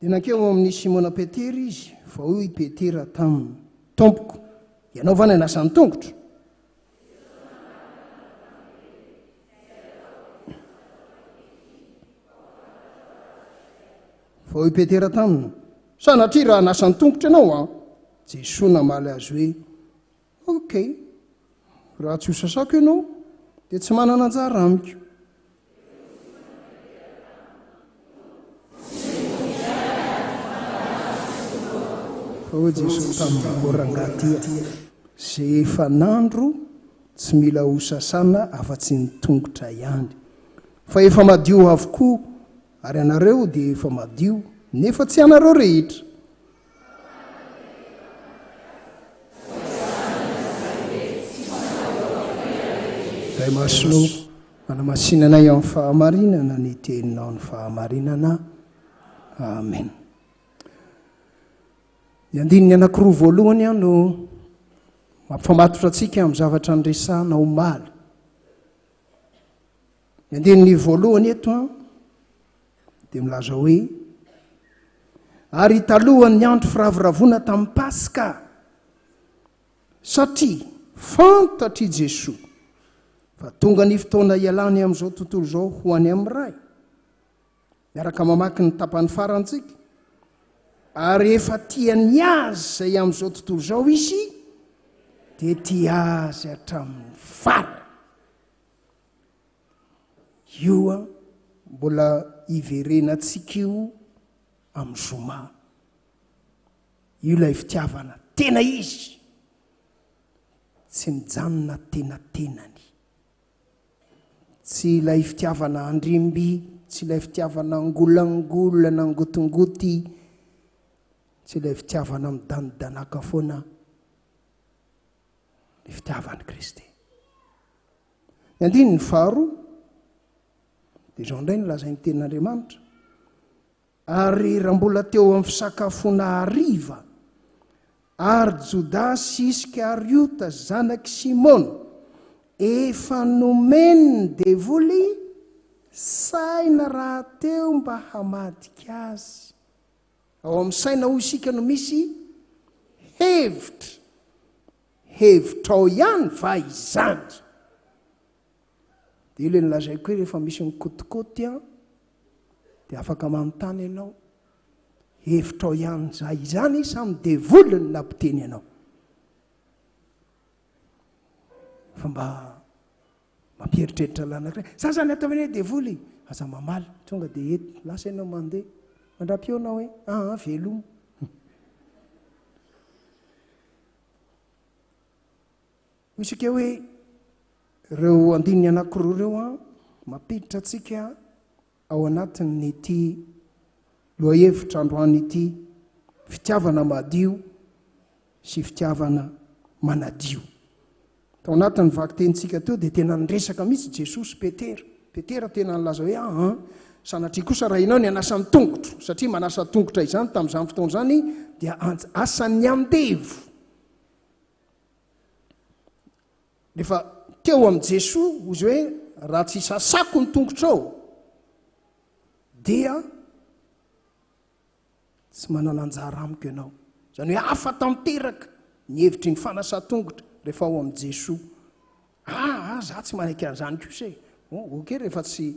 Dia nankeo amin'i Simona Petera izy, fa hoy i Petera taminy, Tompoko, ianao va nanasa ny tongotro? Fa hoy Petera taminy, Sanatria raha hanasa ny tongotro ianao an! Jesoa namaly azy hoe, Ok, raha tsy hosasako ianao, dia tsy manana anjara amiko. Fa hoy Jesoa taminy, O rangahy tia, izay efa nandro tsy mila hosasana afa-tsy ny tongotra ihany, fa efa madio avokoa, ary ianareo dia efa madio, nefa tsy ianareo rehetra. Ray Masina ô, manamasina anay amin'ny fahamarinana ny teninao ny fahamarinana. Amen. Ny andininy anankiroa voalohany aho no mampifamatotra antsika amin'ny zavatra niresahana omaly. Ny andininy voalohany eto an, dia milaza hoe, Ary talohan'ny andro firavoravoana tamin'ny Paska, satria fantatr'i Jesoa fa tonga ny fotoana hialany amin'izao tontolo izao ho any amin'ny Ray. Miaraka mamaky ny tapany farany tsika. Ary efa tia ny azy izay amin'izao tontolo izao izy, dia tia azy hatramin'ny farany. Io an, mbola hiverenantsika io amin'ny zoma. Io ilay fitiavana tena izy, tsy mijanona tenatenany. Tsy ilay fitiavana andrimby, tsy ilay fitiavana angolangola na angotingoty, tsy ilay fitiavana midanidanaka foana, ny fitiavan'i Kristy. Ny andininy faharoa dia izao indray no lazain'ny tenin'Andriamanitra, Ary raha mbola teo amin'ny fisakafoana hariva, ary Jodasy Iskariota zanak'i Simona efa nomen'ny devoly saina rahateo mba hamadika azy. Ao amin'ny saina hoy isika no misy hevitra. Hevitrao ihany va izany? Dia io ilay nolazaiko hoe rehefa misy mikotikoty an, dia afaka manontany ianao, hevitrao ihany za izany sa ny devoly no nampiteny anao? Fa mba mampieritreritra lahy anankiray, za zany atao hoe devoly, aza mamaly, tonga dia eto, lasa ianao mandeha, mandra-pihaona hoe, aa veloma. Hoy isika hoe ireo andininy anankiroa ireo an, mampiditra antsika ao anatin'ity lohahevitra androany ity, fitiavana madio sy fitiavana manadio. Tao anatin'ny vakitenintsika teo dia tena niresaka mihitsy Jesoa sy Petera. Petera tena nilaza hoe aa, sanatria kosa raha ianao ny hanasa ny tongotro, satria manasa tongotra izany tamin'izany fotoana izany dia asan'ny andevo. Rehefa teo amin'i Jesoa, hozy hoe raha tsy sasako ny tongotrao dia Tsy manana anjara amiko ianao. Izany hoe hafa tanteraka ny hevitry ny fanasan-tongotra rehefa ao amin'i Jesoa. Ah, ah, za tsy manaiky an'izany kosa e. Oh, ok, rehefa tsy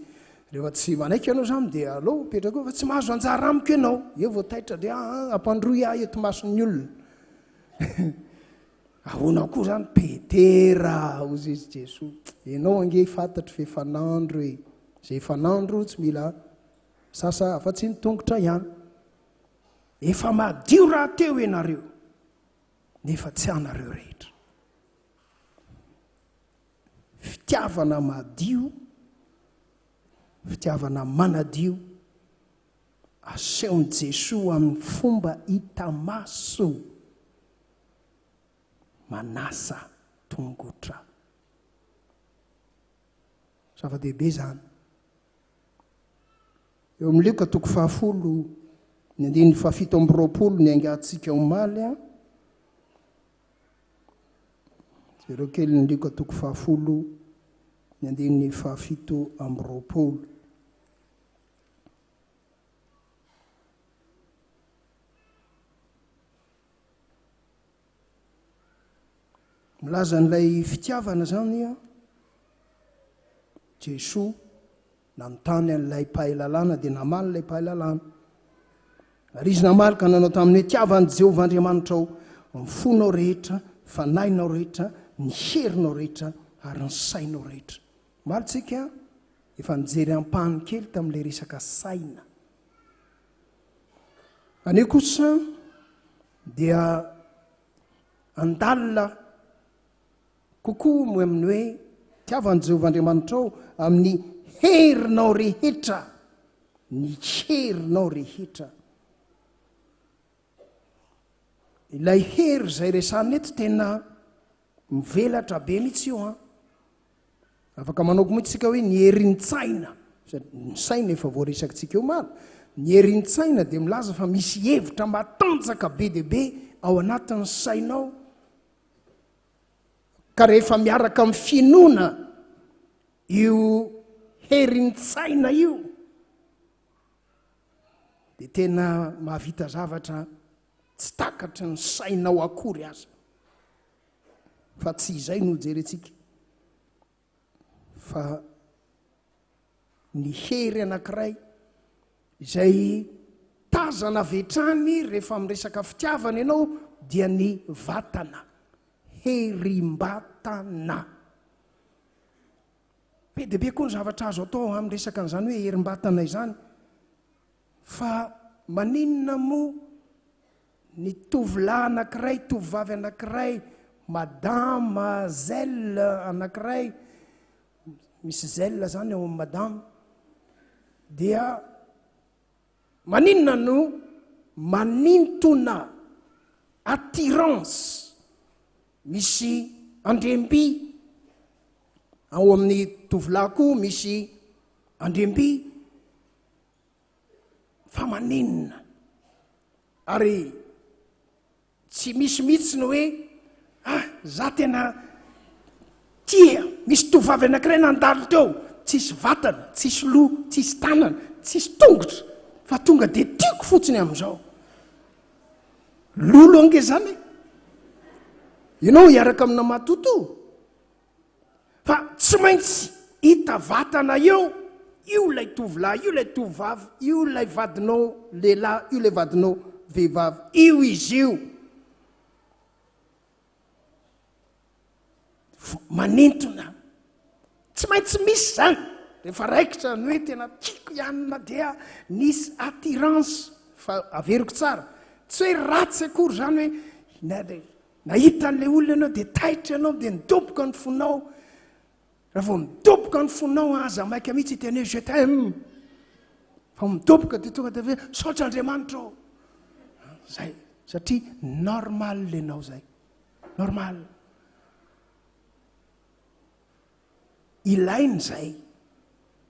rehefa tsy manaiky ianao izany dia aleo apetraka eo fa tsy mahazo anjara amiko ianao. Eo vao taitra dia ah, ah, ampandroy ahy eto mason'ny olona. Ahoana koa izany Petera, hozy izy Jesoa. Ianao ange fantatro fa efa nandro e. Izay efa nandro tsy mila Sasa afa-tsy ny tongotra ihany. Efa madio rahateo ianareo, nefa tsy anareo rehetra. Fitiavana madio, fitiavana manadio, asehon'i Jesoa amin'ny fomba hita maso, manasa tongotra. Zava-dehibe izany. Eo amin'ny Lioka toko fahafolo, ny andininy fahafito amby roapolo niaingantsika omaly an. Jereo kely ny Lioka toko fahafolo, ny andininy fahafito amby roapolo. Milaza an'ilay fitiavana izany an, Jesoa nanontany an'ilay mpahay lalàna dia namaly ilay mpahay lalàna. Ary izy namaly ka nanao taminy hoe, Tiava an'i Jehovah Andriamanitrao amin'ny fonao rehetra, fanahinao rehetra, ny herinao rehetra ary ny sainao rehetra. Omaly tsika efa nijery ampahany kely tamin'ilay resaka saina. Anio kosa dia Handalina kokoa moa amin'ny hoe tiava an'i Jehovah Andriamanitrao amin'ny herinao rehetra, ny herinao rehetra. Ilay hery izay resahina eto tena mivelatra be mihitsy io an. Afaka manao koa mihitsy isika hoe ny herin-tsaina, ny saina efa voaresakitsika eo omaly, ny herin-tsaina dia milaza fa misy hevitra matanjaka be dia be ao anatin'ny sainao, ka rehefa miaraka amin'ny finoana io herin-tsaina io dia tena mahavita zavatra tsy takatry ny sainao akory aza. Fa tsy izay no jerentsika fa ny hery anankiray izay tazana avy hatrany rehefa miresaka fitiavana ianao dia ny vatana, herim-batana. Be dia be koa ny zavatra azo atao amin'ny resaka an'izany hoe herim-batana izany. Fa maninona moa Ny tovolahy anankiray, tovovavy anankiray, madama zelle anankiray, misy zelle zany ao amin'ny madama, dia maninona no manintona attirance, misy andriam-by, ao amin'ny tovolahy koa misy andriam-by, Fa maninona? Ary tsy misy mihitsy ny hoe ah za tena tia, misy tovovavy anankiray nandalo teo, tsisy vatana, tsisy loha, tsisy tanana, tsisy tongotra, fa tonga dia tiako fotsiny amin'izao. Lolo ange zany e! Ianao hiaraka amina matotoa. Fa tsy maintsy hita vatana eo, io ilay tovolahy, io ilay tovovavy, io ilay vadinao lehilahy, io ilay vadinao vehivavy, io izy io. Manintona. Tsy maintsy misy izany. Rehefa raikitra ny hoe tena tiako ihany na dia nisy attirance, fa averiko tsara, tsy hoe ratsy akory izany hoe Nahita an'ilay olona ianao dia taitra ianao dia nidoboka ny fonao. Raha vao midoboka ny fonao aza maika mihitsy hiteny hoe je t'aime. Fa midoboka dia tonga dia hoe misaotra Andriamanitra ô. Zay, satria normal ianao zay. Normal. Ilaina izay.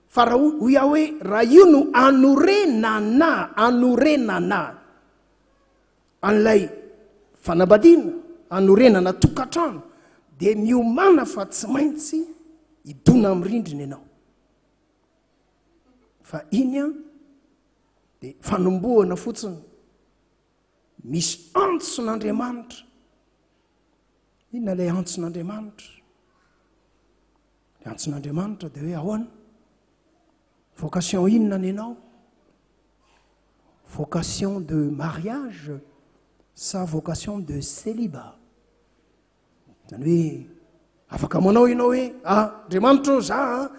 Fa raha hoy aho hoe raha io no anorenana, anorenana. An'ilay fanambadiana, anorenana tokantrano, dia miomàna fa tsy maintsy hidona amin'ny rindrina ianao. Fa iny an, dia fanombohana fotsiny. Misy antson'Andriamanitra. Inona ilay antson'Andriamanitra? Ny antson'Andriamanitra dia hoe ahoana? Vocation inona ny anao? Vocation de mariage sa vocation de célibat? Izany hoe afaka manao ianao hoe ah Andriamanitra ô za a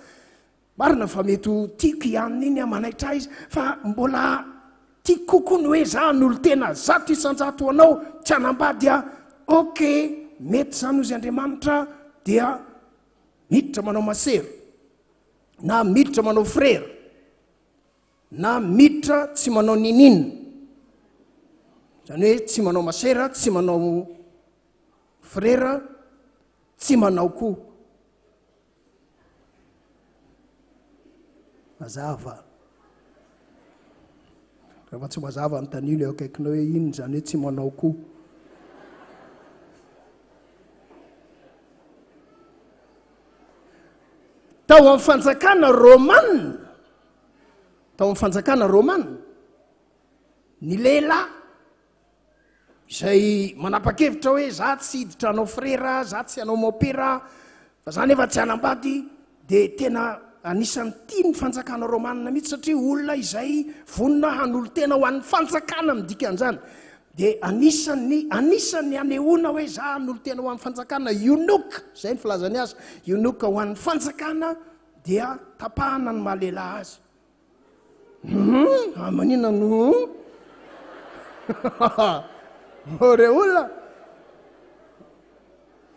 marina fa mety ho tiako ihany iny a manaitra ahy izy fa mbola tiako kokoa ny hoe za hanolo-tena 100% ho anao tsy hanambady aho. Ok, mety izany hozy Andriamanitra dia miditra manao masera na miditra manao frera. Na miditra tsy manao ninin, izany hoe tsy manao masera, tsy manao frera, tsy manao koa. Mazava. Rehefa tsy mazava anontanio ilay eo akaikinao hoe inona izany hoe tsy manao koa. Tao amin'ny fanjakana romana, tao amin'ny fanjakana romana, ny lehilahy Izay manapa-kevitra hoe za tsy hiditra hanao frera, za tsy hanao mopera, fa za nefa tsy hanambady, dia tena anisan'ny tia ny fanjakana romanina mihitsy satria olona izay vonona hanolo-tena ho an'ny fanjakana ny dikan'izany. Dia anisan'ny anisan'ny hanehoana hoe za hanolo-tena ho an'ny fanjakana, eunuque, izay ny filazany azy, eunuque ho an'ny fanjakana dia tapahana ny maha lehilahy azy. Hum, ah, manina no Oh, re olona.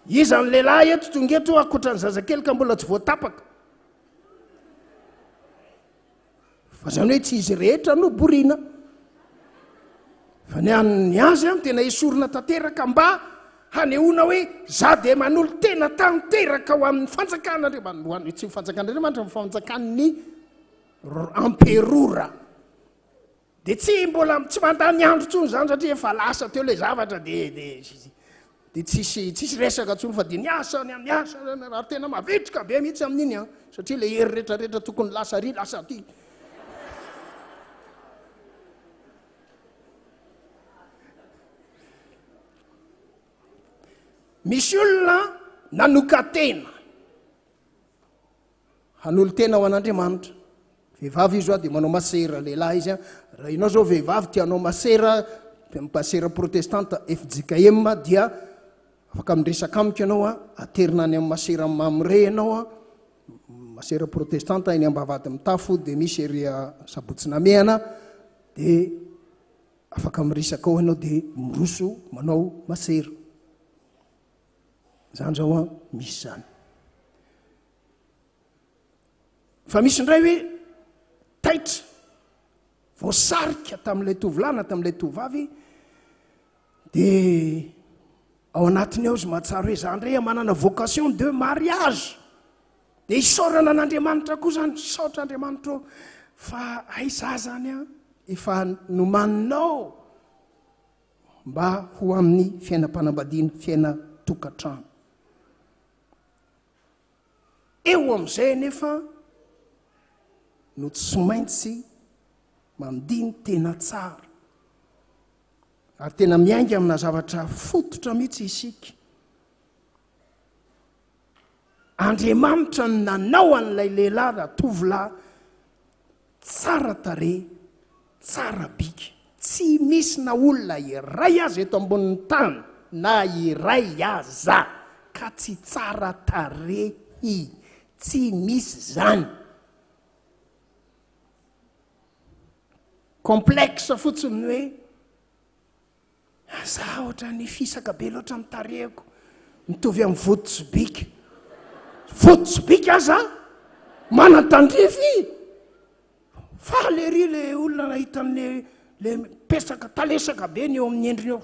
Iza ny lehilahy eto tonga eto ankoatra ny zazakely ka mbola tsy voatapaka? Fa zany hoe tsy izy rehetra no borina. Fa ny an'ny azy an tena esorina tanteraka mba hanehoana hoe za dia manolo-tena tanteraka ho amin'ny fanjakan'Andriamanitra, ho an'ny tsy fanjakan'Andriamanitra fa fanjakan'ny amperora. Dia tsy mbola tsy mandany andro intsony izany satria efa lasa teo ilay zavatra dia dia dia tsisy tsisy resaka intsony fa dia niasa ny niasa ary tena mavitrika be mihitsy amin'iny an satria ilay hery rehetrarehetra tokony lasa ary lasa aty. Misy olona nanoka-tena Hanolo-tena ho an'Andriamanitra. Vehivavy izy hoa dia manao masera, lehilahy izy an. Raha ianao zao vehivavy te hanao masera, masera protestanta fjkm dia afaka miresaka amiko ianao an, aterina any amin'ny masera Mamre ianao an, masera protestanta eny Ambavahady Mitafo dia misy ery Sabotsy Namehana dia afaka miresaka ao ianao dia miroso manao masera. Zany zao an, misy zany. Fa misy indray hoe taitra, voasarika tamin'ilay tovolahy na tamin'ilay tovovavy, dia ao anatiny ao izy mahatsaro hoe za indray manana vocation de mariage. Dia isaorana an'Andriamanitra koa zany, misaotra Andriamanitra ô, fa hay za zany an, efa nomaninao mba ho amin'ny fiainam-panambadiana, fiainan-tokantrano. Eo amin'izay anefa no tsy maintsy mandini-tena tsara ary tena miainga amina zavatra fototra mihitsy isika. Andriamanitra no nanao an'ilay lehilahy na tovolahy tsara tarehy, tsara bika. Tsy misy na olona iray aza eto ambonin'ny tany, na iray aza, ka tsy tsara tarehy. Tsy misy izany. Complexe fotsiny ny hoe Za ohatran'ny fisaka be loatra ny tarehiko, mitovy amin'ny vodi-tsobika. Vodi-tsobika aza manan-tandrify. Faly ery le olona nahita an'le le pesaka talesaka be ny eo amin'ny endriny eo.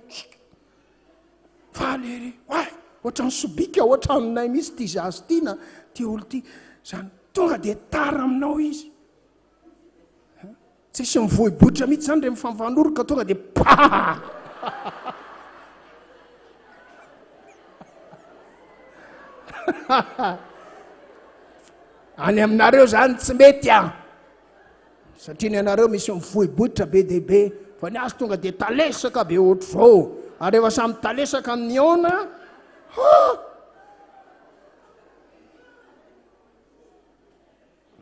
Faly ery. Oay, ohatran'ny sobika ohatran'nay mihitsy ity zaza ity na ity olo ity. Zany tonga dia tara aminao izy. Tsisy mivoiboitra mihitsy zany re mifanovan'oroka tonga de pa! Any aminareo zany tsy mety an! Satria ny anareo misy mivoiboitra be dia be, fa ny azy tonga de talesaka be ohatr'izao, ary rehefa samy talesaka mihaona, ha!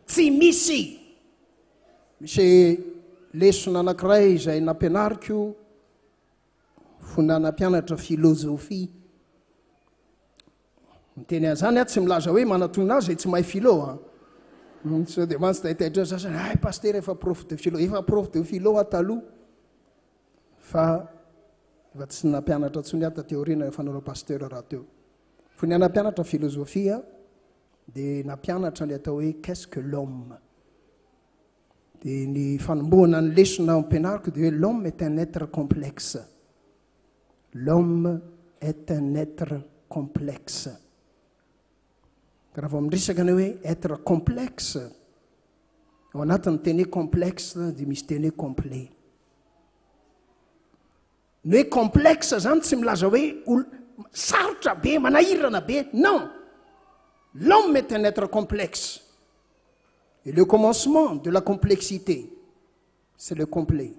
Tsy misy! Misy lesona anankiray izay nampianariko fony nampianatra filozofia. Miteny an'izany aho tsy milaza hoe manatona azy izay tsy mahay philo an. Hmm, sao dia mantsy taitaitra eo sasany, ay pasitera efa prof de philo, efa prof de philo aho taloha. Fa efa tsy nampianatra intsony aho taty aoriana efa nanao pasteur rahateo. Fony aho nampianatra filozofia dia nampianatra ny atao hoe qu'est-ce que l'homme? Dia ny fanombohana ny lesona ampianariko dia hoe l'homme est un être complexe. L'homme est un être complexe. Raha vao miresaka ny hoe être complexe, ao anatin'ny teny hoe complexe dia misy teny hoe complet. Ny hoe complexe zany tsy milaza hoe ol sarotra be, manahirana be, non! L'homme est un être complexe et le commencement de la complexité c'est le complet.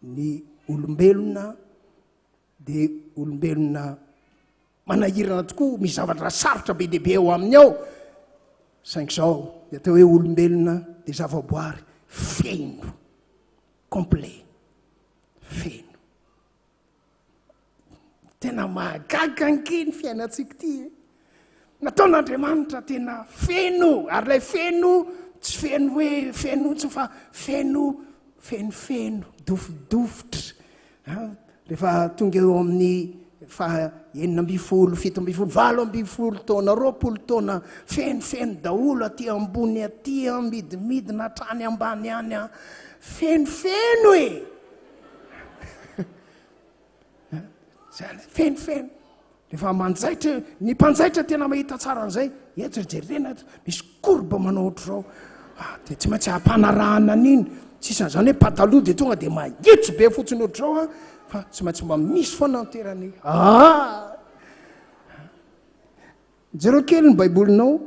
Ny. olombelona dia olombelona manahirana tokoa, misy zavatra sarotra be dia be ao aminy ao, saingy izao ny atao hoe olombelona dia zavaboary feno, complet, feno. Tena mahagaga ange ny fiainantsika ity e. Nataon'Andriamanitra tena feno, ary ilay feno tsy feno hoe feno tsy fa feno fenofeno, dofodofotra. Rehefa tonga eo amin'ny faha 16, 17, 18 taona, 20 taona, fenofeno daholo aty ambony aty, midimidina hatrany ambany any, fenofeno e! Zany fenofeno. Rehefa manjaitra, ny mpanjaitra tena mahita tsara an'izay. Eto ry jerena eto, misy courbe manao ohatr'izao. Ah, dia tsy maintsy ampanarahana an'iny. Tsy isan'izany hoe pataloha dia tonga dia mahitsy be fotsiny ohatr'izao an, fa tsy maintsy mba misy foana ny toerany. Ah! Jereo kely ny Baibolinao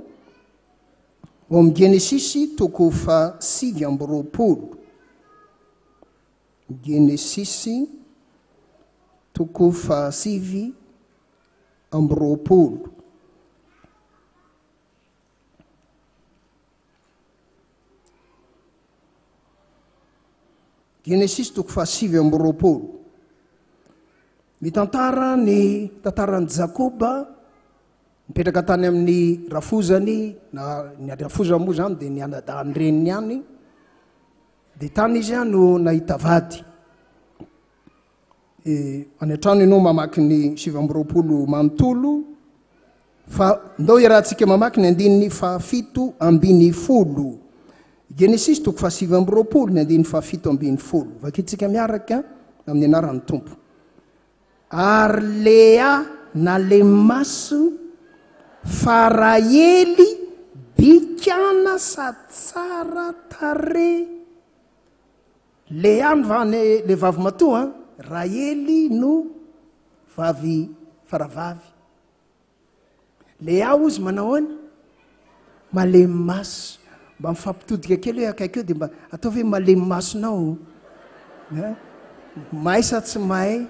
ao amin'ny Genesisy toko faha 29. Genesisy toko faha-29. Genesisy toko faha-29. Mitantara ny tantaran'i Jakoba nipetraka tany amin'ny rafozany, na ny rafozany moa izany dia ny anadahin'ny reniny ihany. Dia tany izy no nahita vady. Any an-trano ianao mamaky ny 29 manontolo, fa ndao iarahantsika mamaky ny andininy faha-17. Genesisy toko faha-29, ny andininy faha-17. Vakintsika miaraka amin'ny anaran'ny Tompo. Ary Lea nalemy-maso fa Rahely bikàna sady tsara tarehy. Lea no vany le vavimatoa an, Rahely no vavy faravavy. Lea ozy manao ahoana? Malemy maso. Mba mifampitodika kely hoe akaiky eo dia mba ataovy hoe malemy masonao. Mahay sa tsy mahay?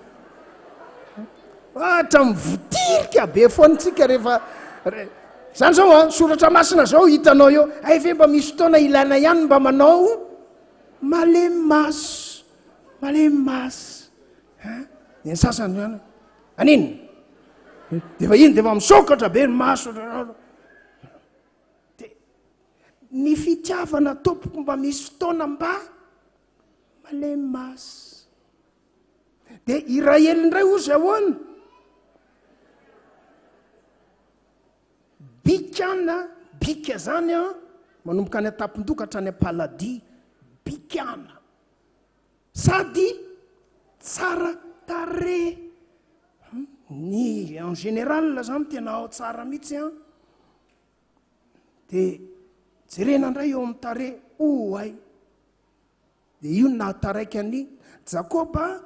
Ohatra mivotirika be foana tsika rehefa zany zao an, soratra masina zao hitanao eo. Hay ve mba misy fotoana ilaina ihany mba manao malemy maso. Malemy maso. Ny sasany zany aninona? Dia efa iny dia efa misokatra be ny maso. Dia ny fitiavana tompoko mba misy fotoana mba malemy maso. Dia i Rahely indray ozy ahoana? Bikana, bika zany an, manomboka any an-tampon-doha ka hatrany am-paladia, bikana. Sady tsara tarehy. Ny en général zany tena ao tsara mihitsy an. Dia jerena indray eo amin'ny tarehy, oay. Dia io no nahataraiky an'i Jakoba.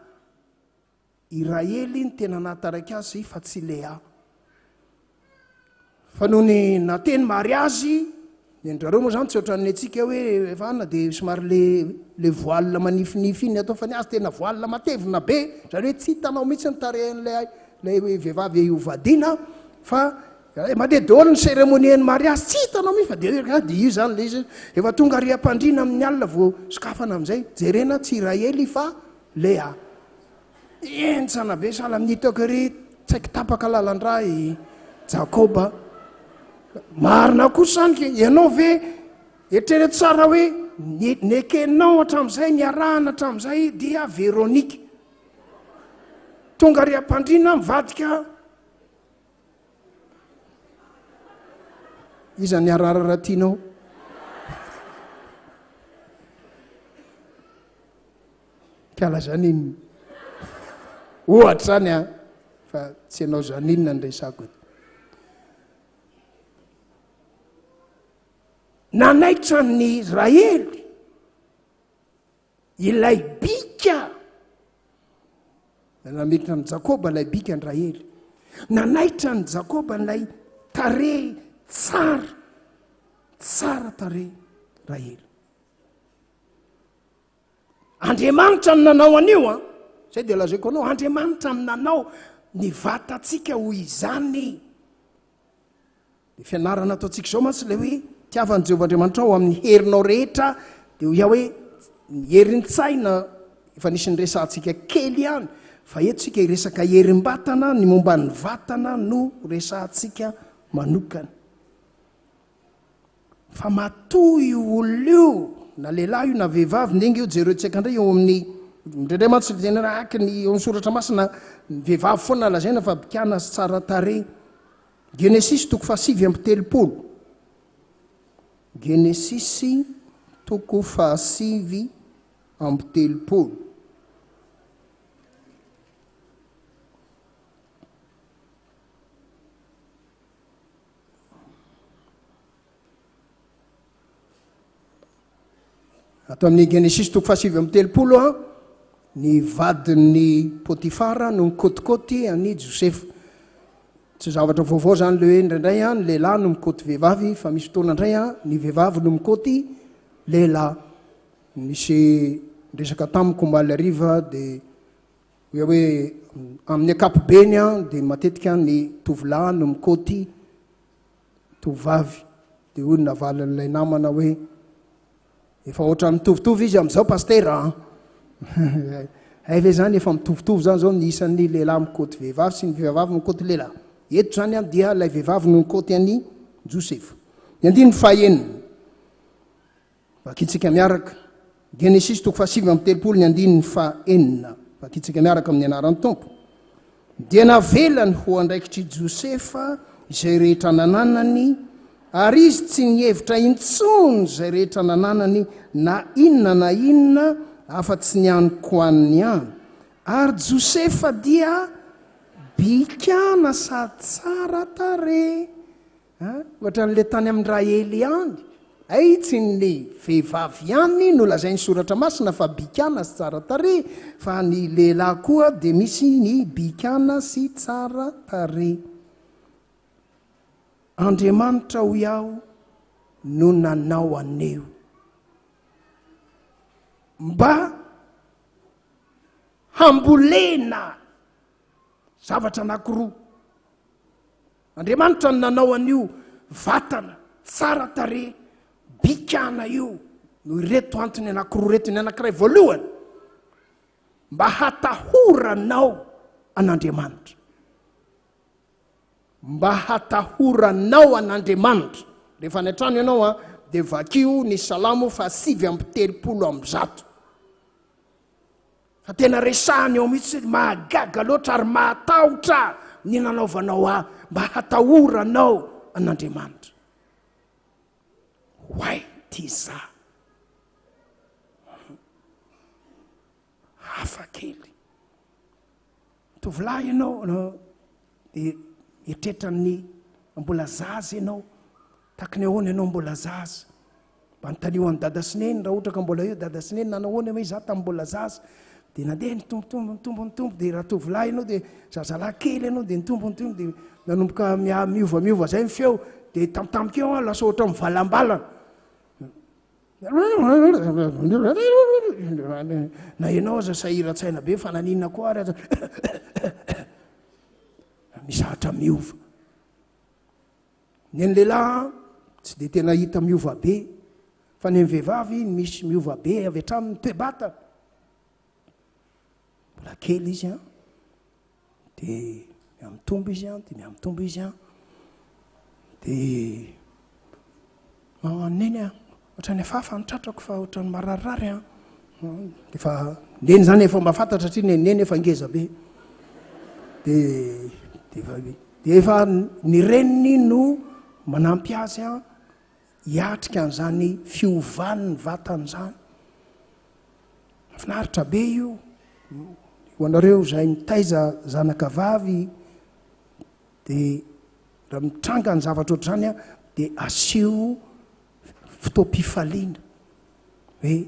I Rahely no tena nahataraiky azy fa tsy Lea. Fa nony nateny mariazy, ny an-dRareo moa izany tsy ohatran'ny antsika hoe efa anona dia somary le le voile manifinify iny atao fa ny azy tena voile matevina be, izany hoe tsy hitanao mihitsy ny tarehin'ilay ilay vehivavy hovadiana fa mandeha daholo ny cérémonie ny mariazy, tsy hitanao mihitsy fa dia hoe dia io izany ilay izy. Efa tonga ary am-pandriana amin'ny alina vao sokafana amin'izay, jerena tsy i Rahely fa Lea. Henjana be sahala amin'ny hitako ery tsaiky tapaka lalan-drà i Jakoba. Marina kosa izany ke, ianao ve eritrereto tsara hoe nekenao hatramin'izay, niarahana hatramin'izay dia Véronique. Tonga ary am-pandriana mivadika Iza ny arararatianao? Kala Janine. Ohatra zany an, fa tsy ianao Janine no resako eto. Nanaitra ny Israely ilay bika. Nametra an'i Jakoba ilay bika an'i Rahely. Nanaitra an'i Jakoba ilay tarehy tsara, tsara tarehy Rahely. Andriamanitra no nanao an'io an. Izay dia lazaiko anao, Andriamanitra no nanao ny vatantsika ho izany. Ny fianarana ataontsika izao mantsy ilay hoe tiava an'i Jehovah Andriamanitrao amin'ny herinao rehetra, dia hoy aho hoe ny herin-tsaina efa nisy niresahantsika kely ihany, fa eto isika hiresaka herim-batana, ny momba ny vatana no resahantsika manokana. Fa matoa io olona io, na lehilahy io na vehivavy, ndenga io jerentsika indray eo amin'ny, indraindray mantsy tena araka ny eo amin'ny soratra masina, ny vehivavy foana lazaina fa bikàna sy tsara tarehy. Genesisy toko faha-39. Genesisy toko faha-39. Ato amin'ny Genesisy toko faha-39 an, ny vadin'i Potifara no nikôtikôty an'i Josefa. Tsy zavatra vaovao izany ilay hoe indraindray an, ny lehilahy no mikôty vehivavy, fa misy fotoana indray an, ny vehivavy no mikôty lehilahy. Nisy niresaka tamiko omaly hariva dia hoy aho hoe amin'ny ankapobeny an, dia matetika ny tovolahy no mikôty tovovavy. Dia hoy ny navalin'ilay namana hoe, efa ohatran'ny mitovitovy izy amin'izao Pasitera an! Hay ve izany efa mitovitovy izany izao ny isan'ny lehilahy mikoty vehivavy sy ny vehivavy mikoty lehilahy. Eto izany an dia ilay vehivavy no nikoty an'i Josefa. Ny andininy fahenina. Vakintsika miaraka. Genesisy toko faha 39 ny andininy fahenina. Vakintsika miaraka amin'ny anaran'ny Tompo. Dia navelany ho andraikitr'i Josefa izay rehetra nananany, ary izy tsy nihevitra intsony izay rehetra nananany na inona na inona afa-tsy ny hanin-kohaniny ihany. Ary Josefa dia bikàna sady tsara tarehy. An, ohatran'ilay tany amin-dRahely ihany. Hay tsy ny vehivavy ihany no lazain'ny Soratra Masina fa bikàna sy tsara tarehy, fa ny lehilahy koa dia misy ny bikàna sy tsara tarehy. Andriamanitra hoy aho no nanao an'io mba hambolena zavatra anankiroa. Andriamanitra no nanao an'io vatana tsara tarehy bikàna io noho ireto antony anankiroa ireto. Ny anankiray voalohany, mba hatahoranao an'Andriamanitra. Mba hatahoranao an'Andriamanitra. Rehefa any an-trano ianao an, dia vakio ny Salamo faha 139. Fa tena resahany ao mihitsy hoe mahagaga loatra ary mahatahotra ny nanaovanao ahy mba hatahoranao an'Andriamanitra. Oay ty za. Hafa kely. Tovolahy ianao no dia mieritreritra ny mbola zaza ianao. Tahaky ny ahoana ianao mbola zaza? Mba anontanio an'i dada sy neny raha ohatra ka mbola eo dada sy neny, nanao ahoana hoe izaho tamin'ny mbola zaza? Dia nandeha nitombotombo, nitombo, nitombo, dia raha tovolahy ianao dia zazalahy kely ianao dia nitombo, nitombo, dia nanomboka miovamiova izay ny feo, dia tampotampoka eo aho lasa ohatran'ny mivalambalana. Na ianao aza sahiran-tsaina be fa naninona koa ary aza misy zavatra miova. Ny an'ny lehilahy tsy dia tena hita miova be fa ny an'ny vehivavy misy miova be avy hatrany ny toe-batana. Mbola kely izy an, dia mihamitombo izy an, dia mihamitombo izy an, dia maman neny an, ohatran'ny hafahafa ny tratrako fa ohatran'ny mararirary an. Efa neny zany efa mba fantatra satria neny neny efa ngeza be. Dia dia efa dia efa ny reniny no manampy azy an hiatrika an'izany fiovan'ny vatany izany. Mahafinaritra be io. Ho anareo izay mitaiza zanaka vavy dia raha mitranga ny zavatra ohatr'izany an dia asio fotoam-pifaliana hoe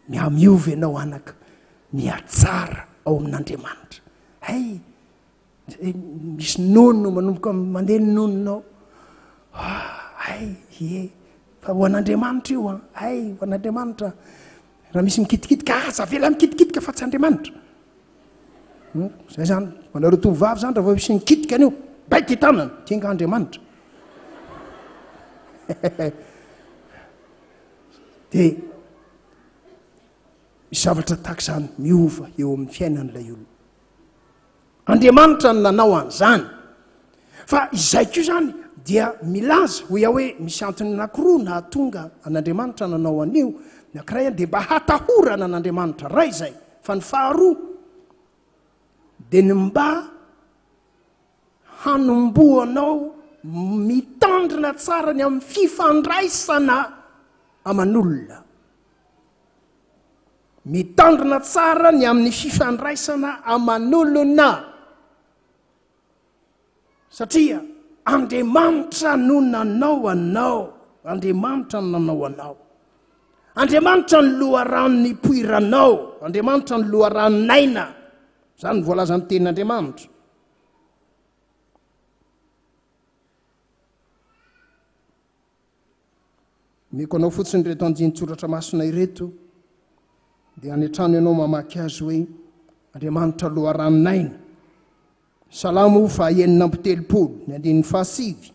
mihamiova ianao anaka, mihatsara ao amin'Andriamanitra. Hay, misy nono manomboka mandeha ny nononao. Ah, hay, ie, fa ho an'Andriamanitra io an, hay, ho an'Andriamanitra. Raha misy mikitikitika, aza avela mikitikitika fa tsy Andriamanitra. Zay zany, ho anareo tovovavy zany raha vao misy mikitika an'io, baiko ty tanana, ty nga Andriamanitra. Dia misy zavatra tahaka izany miova eo amin'ny fiainan'ilay olona. Andriamanitra no nanao an'izany. Fa izay koa izany dia milaza, hoy aho hoe misy antony anankiroa nahatonga an'Andriamanitra nanao an'io. Ny ankiray dia mba hatahorana an'Andriamanitra Ray izay. Fa ny faharoa dia ny mba hanombohanao mitandrina tsara ny amin'ny fifandraisana aman'olona. Mitandrina tsara ny amin'ny fifandraisana aman'olona. Satria Andriamanitra no nanao anao. Andriamanitra no nanao anao. Andriamanitra ny loharano nipoiranao. Andriamanitra ny loharanon'aina. Izany no voalazan'ny tenin'Andriamanitra. Omeko anao fotsiny ireto andinin-tsoratra masina ireto, dia any an-trano ianao mamaky azy hoe, Andriamanitra loharanon'aina. Salamo faha-36, ny andininy fahasivy.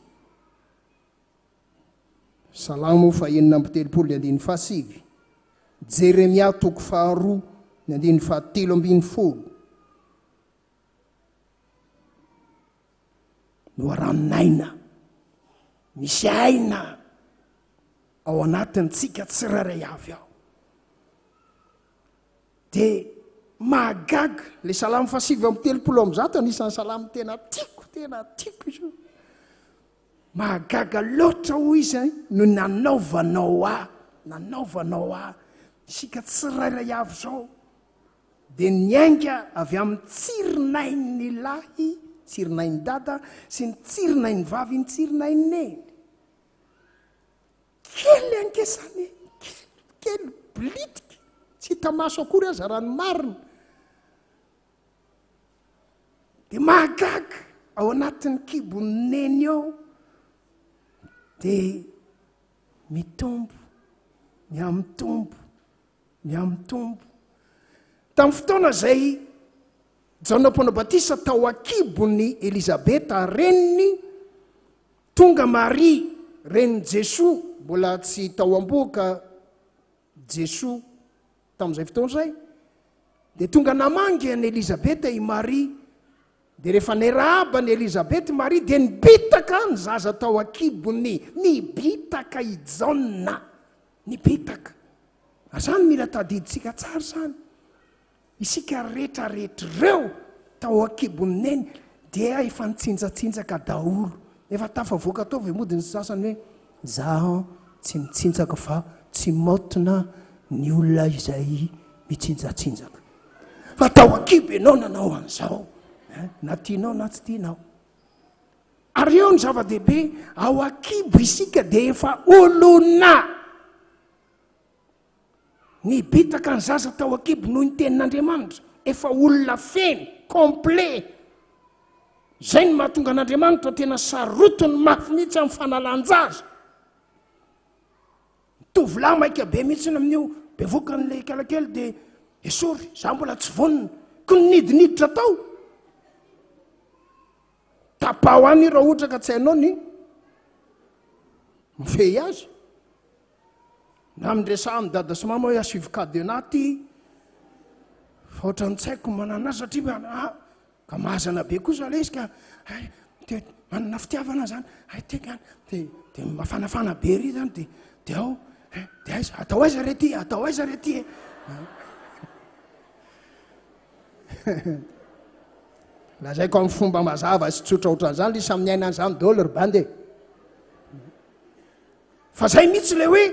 Salamo faha-36, ny andininy fahasivy. Jeremia toko faharoa, ny andininy fahatelo ambin'ny folo. Loharanon'aina. Misy aina ao anatintsika tsirairay avy ao. Dia mahagaga, ilay salamo faha-139 anisan'ny salamo tena tiako, tena tiako izy io. Mahagaga loatra hoy izy no nanaovanao ahy, nanaovanao ahy. Isika tsirairay avy izao dia niainga avy amin'ny tsirinain'ny lahy, tsirinain'i dada, sy ny tsirinain'ny vavy, ny tsirinain'i neny. Kely ange izany e, kely, kely, bilitika, tsy hita maso akory aza raha ny marina. Dia mahagaga ao anatin'ny kibon'ny neny ao dia mitombo, mihamitombo, Mihamitombo. Tamin'ny fotoana izay Jaona Mpanao Batisa tao an-kibon'i Elizabeta reniny, tonga Maria renin'i Jesoa, mbola tsy tao am-bohoka Jesoa tamin'izay fotoana izay, dia tonga namangy an'i Elizabeta i Maria. Dia rehefa niarahaba an'i Elizabeta i Maria, dia nibitaka ny zaza tao an-kibony. Nibitaka i Jaona. Nibitaka. Ary izany mila tadidintsika tsara izany. Isika rehetra rehetra ireo tao an-kibon'i Neny dia efa nitsinjatsinjaka daholo. Efa tafavoaka tao ve mody ny sasany hoe zaho tsy mitsinjaka fa tsy maotina ny olona izay mitsinjatsinjaka. Fa tao an-kibo ianao nanao an'izao, na tianao na tsy tianao. Ary eo ny zava-dehibe, ao an-kibo isika dia efa olona. Nibitaka ny zaza tao an-kibo noho ny tenin'Andriamanitra. Efa olona feno, complet. Izay no mahatonga an'Andriamanitra tena sarotiny mafy mihitsy amin'ny fanalan-jaza. Ny tovolahy maika be mihitsy amin'io, bevoka an'ilay kalakely dia esory, za mbola tsy vonona. Ko nidiniditra tao. Tapaho any io raha ohatra ka tsy hainao ny mifehy azy. Na miresaha amin'i dada sy mama hoe asivo cadenas ty fa ohatran'ny tsy haiko manana azy satria ah, ka mazana be kosa ilay izy ka hay te manana fitiavana zany hay te ka de de mafanafana be ry zany de de ao eh, de aiza atao aiza re ty atao aiza re ty e Lazaiko amin'ny fomba mazava sy tsotra ohatran'izany ilay samy niaina an'izany daholo ry bandy e. Fa zay mihitsy ilay hoe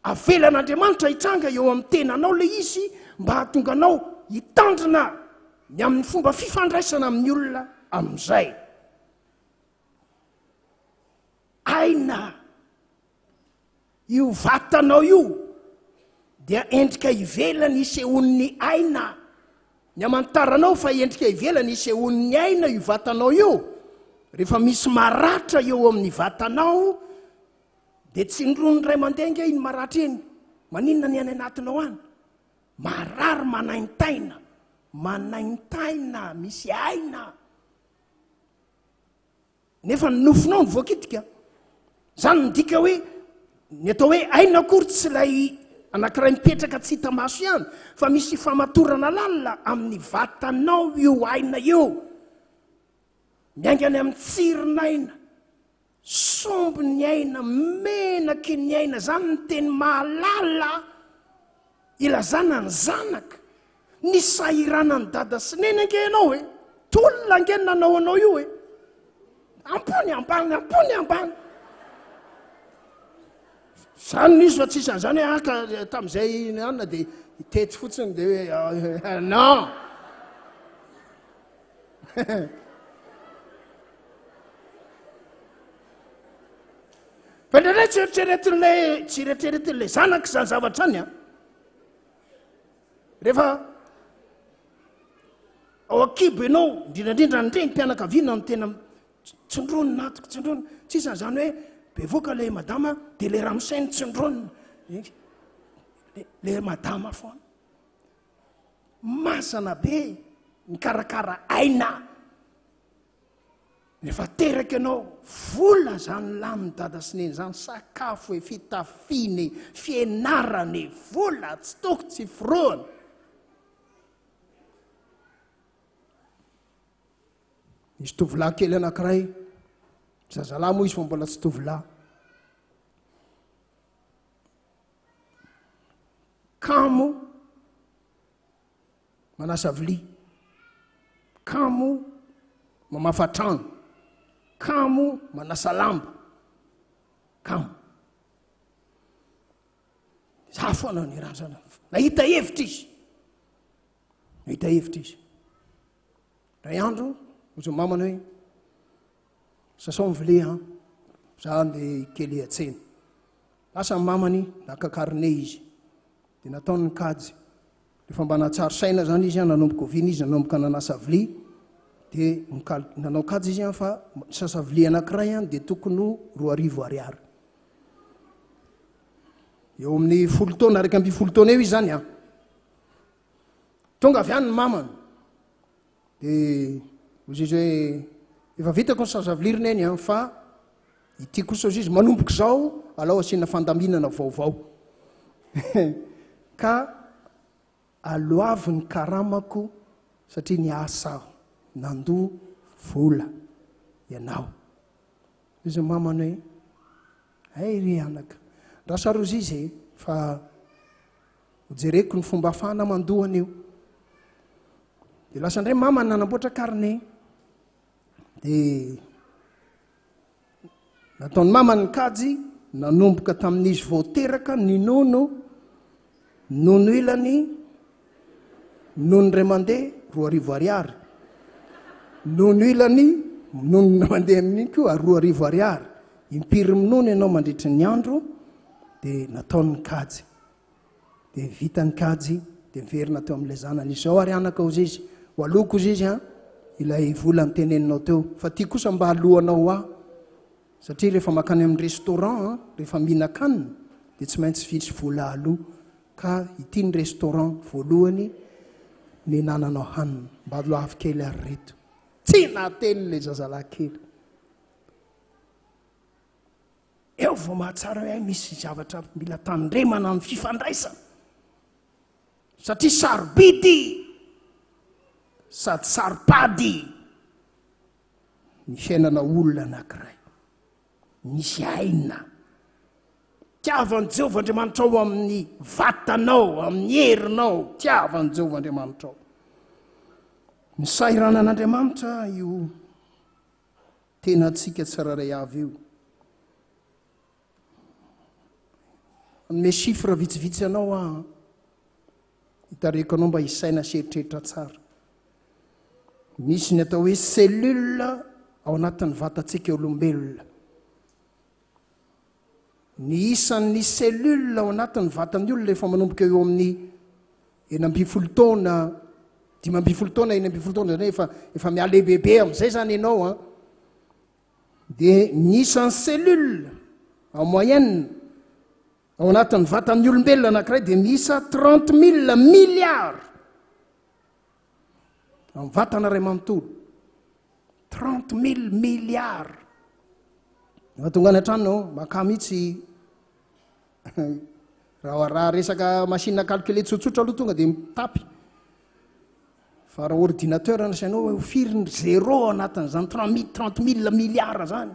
avelan'Andriamanitra hitranga eo amin'ny tenanao ilay izy mba hahatonga anao hitandrina ny amin'ny fomba fifandraisana amin'ny olona amin'izay. Aina Io vatanao io dia endrika ivelany isehoan'ny aina. Ny amantaranao fa endrika ivelany isehoan'ny aina io vatanao io, rehefa misy maratra eo amin'ny vatanao dia tsindron'ny ray aman-dreny ange iny maratra iny, maninona ny any anatinao any? Marary manaintaina. Manaintaina, misy aina. Nefa ny nofonao no voakitika. Izany midika hoe ny atao hoe aina akory tsy ilay anankiray mipetraka tsy hita maso ihany fa misy famatorana lalina amin'ny vatanao io aina io. Miainga any amin'ny tsirin'aina, sombin'ny aina, menaky ny aina, izany ny teny mahalala ilazana ny zanaka. Nisahiranan'i dada sy neny ange ianao e! Tolona ange ny nanao anao io e! Ambony ambany, ambony ambany. Zany no izy fa tsisy an'izany hoe aka ah, tamin'izay anona dia hitety fotsiny dia hoe ah, non. Fa indraindray tsy eritreretin'ilay tsy eritreretin'ilay zanaka izany zavatra izany an. Rehefa ao an-kibo ianao, indrindra indrindra ny renim-pianakaviana no tena tsindronina atoko, tsindronina. Tsy isan'izany hoe bevoka ilay madama dia ilay ramose no tsindronina. Ilay madama foana. Masana be mikarakara aina. Rehefa teraka ianao, vola zany lanin'i dada sy neny zany, sakafo e, fitafiana e, fianarana e, vola tsy toko tsy forohana. Nisy tovolahy kely anankiray, zazalahy moa izy fa mbola tsy tovolahy. Kamo Manasa vilia. Kamo mamafa trano. Kamo manasa lamba. Kamo. Za foana ny randrana. Nahita hevitra izy. Nahita hevitra izy. Ray andro, ozy mamany hoe, sasao ny vilia an, za andeha kely an-tsena. Lasa ny mamany, naka carnet izy. Dia nataony ny kajy. Rehefa mba nahatsiaro saina izany izy an, nanomboka oviana izy nanomboka nanasa vilia, dia nanao kajy izy an fa ny sasa vilia anankiray an dia tokony ho 2000 ariary. Eo amin'ny folo taona, 11 taona eo izy izany an. Tonga avy any ny mamany. Dia hoy izy hoe efa vitako ny sasa vilia ry neny an fa ity kosa hoy izy manomboka izao alao asiana fandaminana vaovao. Ka aloavy ny karamako satria niasa aho, nandoa vola ianao. Hoy izy mamany hoe hay ry anaka, andraso ary hoy izy e fa Hojereko ny fomba afahana mandoa an'io. Dia lasa indray mama nanamboatra carnet. Dia nataon'ny mama ny kajy nanomboka tamin'izy vao teraka ninono nono ilany nono indray mandeha 2000 ariary nono ilany nono mandeha amin'iny koa 2000 ariary impiry minono ianao mandritry ny andro dia nataony ny kajy Dia vita ny kajy, dia niverina teo amin'ilay zanany izy. Izao ary anaka hozy izy, ho aloako hozy izy an, ilay vola niteneninao teo. Fa ity kosa mba aloanao ho ahy. Satria rehefa mankany amin'ny restaurant an, rehefa mihinan-kanina, dia tsy maintsy misy vola aloa. Ka ity ny restaurant voalohany nihinananao hanina. Mba aloavy kely ary ireto. Tsy nahateny ilay zazalahy kely. Eo vao mahatsara hoe hay misy zavatra mila tandremana amin'ny fifandraisana. Satria sarobidy sady saropady ny fiainana olona anankiray. Misy aina. Tiavan'i Jehovah Andriamanitrao amin'ny vatanao, amin'ny herinao. Tiavan'i Jehovah Andriamanitrao. Ny sahiranan'Andriamanitra io Tenantsika tsirairay avy io. Hanome chiffre vitsivitsy anao aho an. Hitarihiko anao mba hisaina sy eritreritra tsara. Misy ny atao hoe cellule ao anatin'ny vatantsika olombelona. Ny isan'ny cellule ao anatin'ny vatan'ny olona efa manomboka eo amin'ny 16 taona, 15 taona, 16 taona zany hoe efa efa mihalehibebe amin'izay zany ianao an, dia ny isan'ny cellule en moyenne ao anatin'ny vatan'ny olombelona anankiray dia miisa 30 mille milliards. Amin'ny vatana iray manontolo. 30 000 milliards. Efa tonga any an-trano ianao, makà mihitsy raha raha resaka machine à calculer tsotsotra aloha tonga dia mitapy. Fa raha ordinateur no asainao hoe firy ny zéro ao anatin'izany 30 000 milliards zany.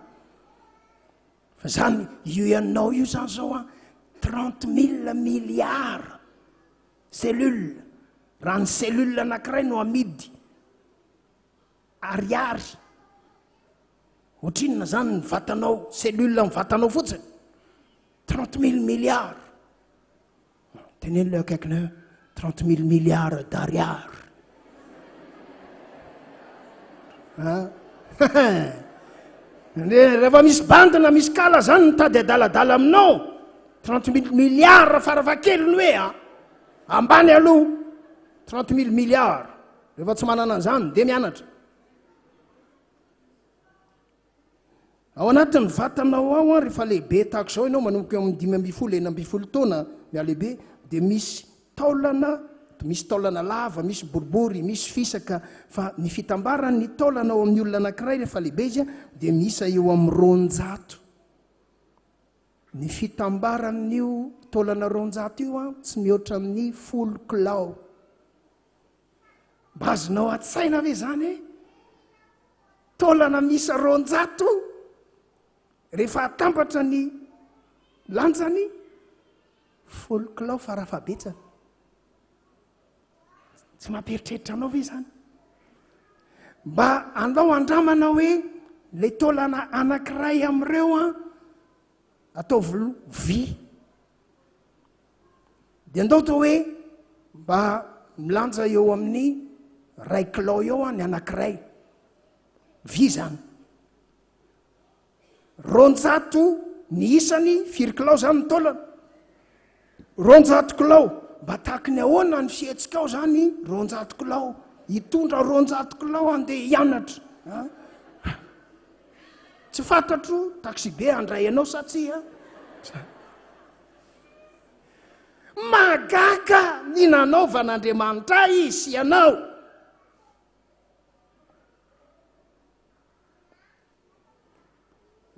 Fa zany io ianao io zany zao an, 30 000 milliards cellule. Raha ny cellule anankiray no amidy ariary, ohatrinona zany ny vatanao, cellule ny vatanao fotsiny? 30 000 milliards. Teneno ilay akaikinao hoe 30 000 milliards d'ariary. Ah. Rehefa misy bandy na misy kala zany mitady adaladala aminao, 30 000 milliards farafahakeliny hoe a, ambany aloha 30 000 milliards. Rehefa tsy manana an'izany dia mianatra. Ao anatin'ny vatanao ao an, rehefa lehibe tahaka izao ianao, manomboka eo amin'ny 15, 16 taona mihalehibe, dia misy taolana, misy taolana lava, misy boribory, misy fisaka, fa ny fitambaran'ny taolana ao amin'ny olona anankiray rehefa lehibe izy dia miisa eo amin'ny 200. Ny fitambaran'io taolana 200 io an, tsy mihoatra amin'ny 10 kilao. Mba azonao an-tsaina ve izany e? Taolana miisa 200 rehefa atambatra ny lanjany, 10 kilao farafahabetsany. Tsy mampieritreritra anao ve izany? Mba andao andramana hoe ilay taolana anankiray amin'ireo an, ataovy vy. Dia andao atao hoe mba milanja eo amin'ny ray kilao eo ny anankiray. Vy izany. 200 ny isany, firy kilao izany ny taolana? 200 kilao. Mba tahaky ny ahoana ny fihetsikao izany 200 kilao? Hitondra 200 kilao handeha hianatra. Tsy fantatro taxi-be handray anao sa tsia. Mahagaga ny nanaovan'Andriamanitra ahy sy ianao.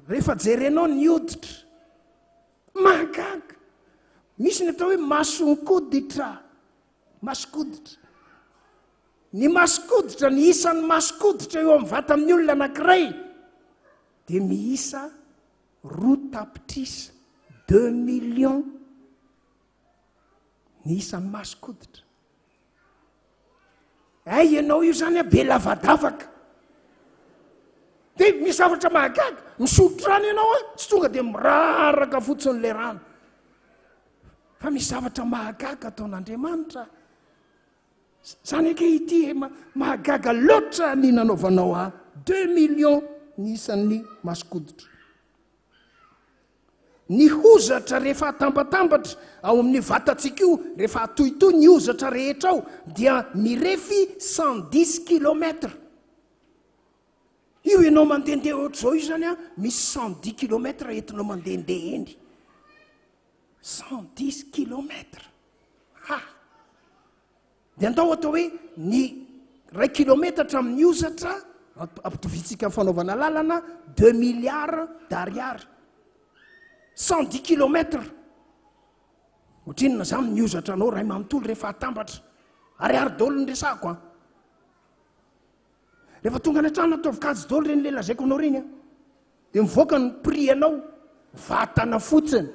Rehefa jerenao ny hoditra, mahagaga. Misy ny atao hoe mason-koditra, mason-koditra. Ny mason-koditra, ny isan'ny mason-koditra eo amin'ny vatan'ny olona anankiray dia miisa 2 tapitrisa, 2 millions ny isan'ny mason-koditra. Ay, ianao io zany a be lavadavaka. Dia misy zavatra mahagaga, misotro rano ianao a, tsy tonga dia miraraka fotsiny ilay rano. Fa misy zavatra mahagaga ataon'Andriamanitra. Zany ange ity e, mahagaga loatra ny nanaovanao ahy. 2 millions ny isan'ny mason-koditra. Ny hozatra rehefa atambatambatra ao amin'ny vatantsika io, rehefa atohitohy ny hozatra rehetra ao, dia mirefy 110 kilomètres. Io ianao mandehandeha ohatr'izao io zany a, misy 110 kilomètres entinao mandehandeha eny. 110 kilomètres. Ha! Dia andao atao hoe ny ray kilometatra amin'ny hozatra, ampitoviantsika amin'ny fanaovana lalana, 2 milliards d'ariary. 110 kilomètres. Ohatrinona izany ny hozatra anao ray manontolo rehefa atambatra? Ariary daholo ny resahako an. Rehefa tonga any an-trano ataovy kajy daholo ireny le lazaiko anao ireny an. Dia mivoaka ny prix anao, vatana fotsiny.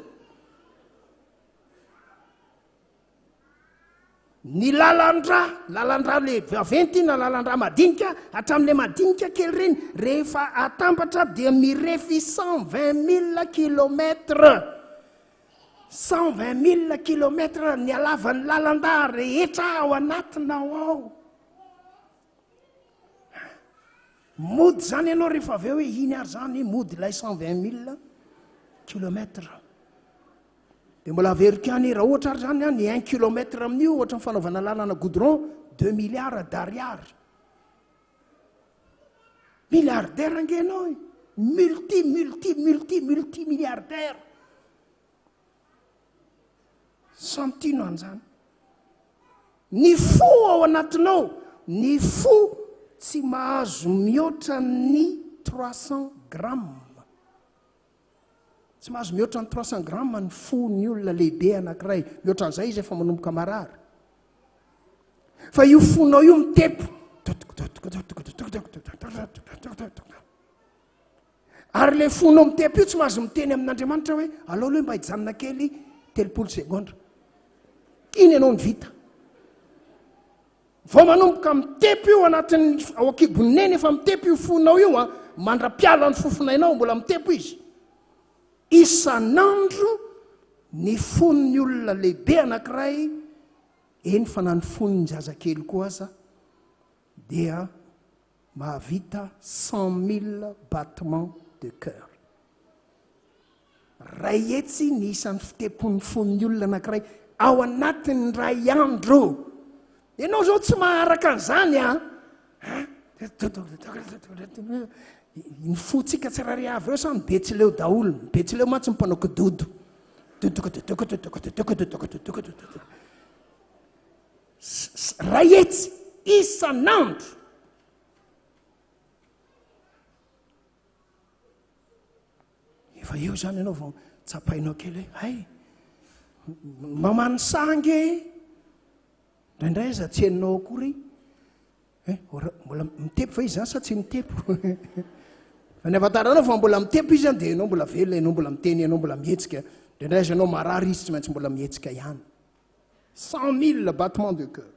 Ny lalan-drà, lalan-drà le vaventy na lalan-drà madinika, hatramin'ilay madinika kely ireny, rehefa atambatra dia mirefy 120 000 kilomètres. 120 000 kilomètres ny halavan'ny lalan-drà rehetra ao anatinao ao. Mody izany ianao rehefa avy eo hoe iny ary izany, mody ilay 120 000 kilomètres. Dia mbola averiko ihany, raha ohatra ary izany ny un kilomètre amin'io, ohatra ny fanaovana lalana goudron, 2 milliards d'ariary. Milliardaire ange ianao e! Multi, multi, multi, multi milliardaire. Santino an'izany. Ny fo ao anatinao. Ny fo tsy mahazo mihoatra ny 300 grammes. Tsy mahazo mihoatra ny 300 grammes ny fo ny olona lehibe anankiray. Mihoatra an'izay izy efa manomboka marary. Fa io fonao io mitepo. Ary ilay fonao mitepo io tsy mahazo miteny amin'Andriamanitra hoe alao aloha mba hijanona kely 30 segondra. Iny ianao no vita. Vao manomboka mitepo io anatin'ny ao an-kibon'ny neny efa mitepo io fonao io an, mandra-piala ny fofonainao mbola mitepo izy. Isan'andro ny fon'ny olona lehibe anankiray, eny fa na ny fon'ny zazakely koa aza dia mahavita 100 000 battements de cœur. Ray hetsy ny isan'ny fitepon'ny fon'ny olona anankiray ao anatin'ny ray andro. Ianao izao tsy maharaka an'izany an! Ny fontsika tsirairay avy eo sa ny betsileo daholo. Ny betsileo mantsy ny mpanao kidodo. Ray hetsy isan'andro. Efa eo izany ianao vao tsapainao kely hoe hay, mba manisaha ange e! Indraindray aza tsy henonao akory eh, mbola mitepo va izy izany sa tsy mitepo? Fa ny ahafantaranao fa mbola mitepo izy dia ianao mbola velona, ianao mbola miteny, ianao mbola mihetsika. Indraindray aza ianao marary izy tsy maintsy mbola mihetsika ihany. 100 000 battements de cœur.